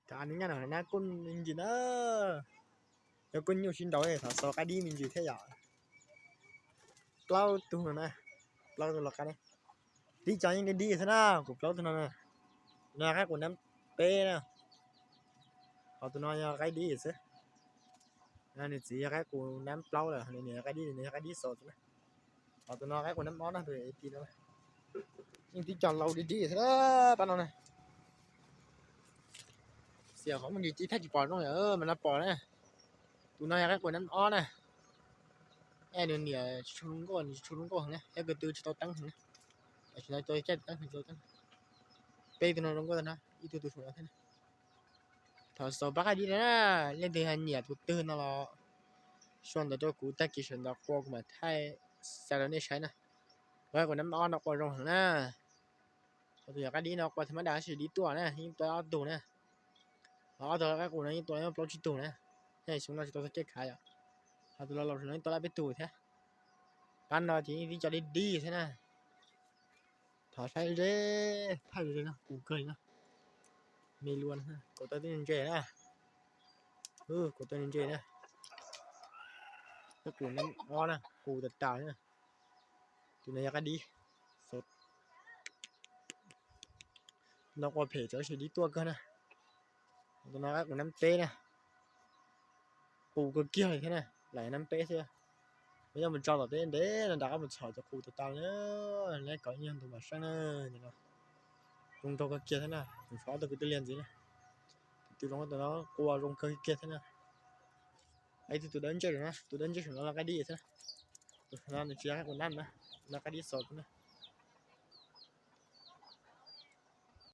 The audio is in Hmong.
Thaum nws nyaj no na kuj me ntsis na, yog kuj nyuj sib nraus thov xaus qaib dib me ntsis thiab yom. Plaub tug no na, plaub tug los qaib ne. Tib co yeej dib dib xwb na, kuv plaub tug no na. No qaib qus nab peb na, ho tus no yog qaib dib xwb. Nws txiv yog qaib qus nab plaub lawm, nws niam yog qaib dib, nws yog qaib dib xos xwb na. Ho tus no qaib qus nab ob na, tus ti no. Yeej tib co laus dib dib xwb pab no na. Xiam qhov muaj ntsis tib thaj tsis pom zoo mas no pom na. Tus no yog qaib qus nab ob na. Es nws niam tsis tshua zoo nkauj, nws tsis tshua zoo nkauj heev na, thiab ko tw tsis tau teeb heev na. Tam sim no tau caij teeb heev, tsis tau teeb. Peb tug no zoo nkauj no, ib tug tus saum no thiab na. Thov xaus pab qaib dib na, leej twg nyiam tus twg no los sau ntawv rau kuv, tag kis sawv ntxov qua kuv mam thaij xa rau nej saib na. Qaib qus nab ob no qua zoo heev na. Ho tus yog qaib dib no qua thaum mab dam sis dib tuaj na, yeej tua ob tug na. Ho ob tug qaib qus no yeej tua plaub tsib tug na. Xyoo no tsis tau txog caij khav yom. Ho tus laus laus no yeej tua lab peb tug thiab. Pab no ces yeej tib co dib dib thiab na. Thov saib ze, thaij ze no, qus kawg li no. Me lua, kaum tawm tib ntse na. Kaum tawm ntse na. Qaib qus nab ob na, qus tas tas na. Tus no yog qaib dib. No qua phem tov sis dib tuaj kawg na. Tus no qaib qus nab peb na. Qus kawg kiag li thiab na, lam nab peb xwb. Peb yuav mus tso tom teb ntev no rov qab mus txhom cov qus tas tas na. Lawv kom ib nyuag ntu mam saib na. Zoo nraug kawg kiag thiab na, tus saum ob tug kwv tij liag ntxiv na. Tus zoo tus no qua zoo kawg kiag thiab na. Ib tug tus dawb ntsej na, tus dawb ntsej saum no los qaib dib thiab na. Tus saum no nws tsis yog qaib qus nab na, no qaib dib xos na.